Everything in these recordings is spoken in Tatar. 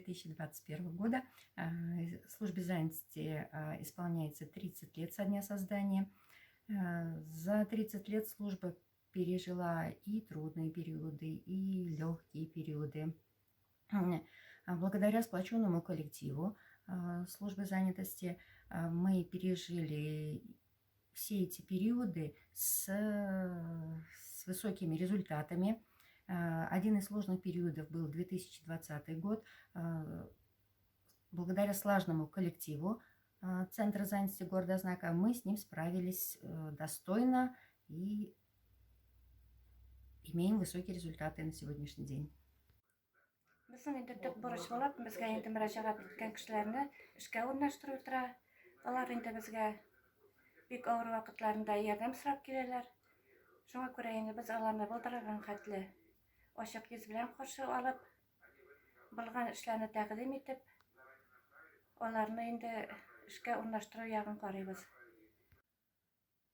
2021 года. Службе занятости исполняется 30 лет со дня создания. За 30 лет служба пережила и трудные периоды, и легкие периоды. Благодаря сплоченному коллективу службы занятости мы пережили все эти периоды с высокими результатами. Один из сложных периодов был 2020 год. Благодаря слаженному коллективу Центра занятости города Знака мы с ним справились достойно и имеем высокие результаты на сегодняшний день. Безнең инде төп бурыч булып, безгә инде мөрәҗәгать иткән кешеләрне эшкә урнаштыру тора. Алар инде безгә бик авыр вакытларында ярдәм сорап киләләр. Шуңа күрә инде без аларны булдырган хәтле ачык йөз белән каршы алып, булган эшләрне тәкъдим итеп, аларны инде эшкә урнаштыру ягын карыйбыз.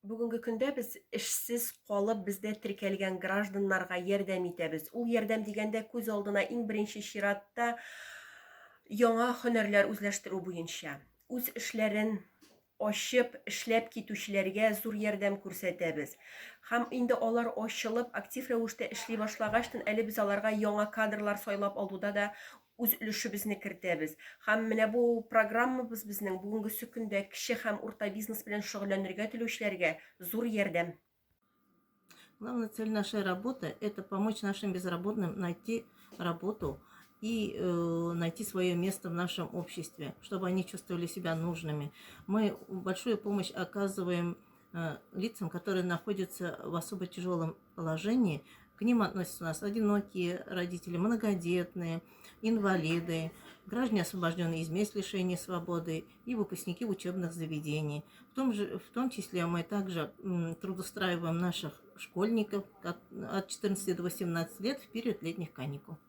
Бүгенге көндә без эшсез калып бездә теркәлгән гражданнарга ярдәм итәбез. Ул ярдәм дигәндә күз алдына иң беренче чиратта яңа һөнәрләр үзләштерү буенча үз эшләрен ачып эшләп китүчеләргә зур ярдәм күрсәтәбез. Һәм инде алар ачылып, актив рәвештә эшли башлагачтын, әле без аларга яңа кадрлар сайлап алуда да үз өлешебезне кертәбез. Һәм менә бу программабыз безнең бүгенгесе көндә кече һәм урта бизнес белән шөгыльләнергә теләүчеләргә зур ярдәм. Главная цель нашей работы – это помочь нашим безработным найти работу и найти свое место в нашем обществе, чтобы они чувствовали себя нужными. Мы большую помощь оказываем лицам, которые находятся в особо тяжелом положении. К ним относятся у нас одинокие родители, многодетные, инвалиды, граждане, освобожденные из мест лишения свободы, и выпускники учебных заведений. В том числе мы также трудоустраиваем наших школьников от 14 до 18 лет в период летних каникул.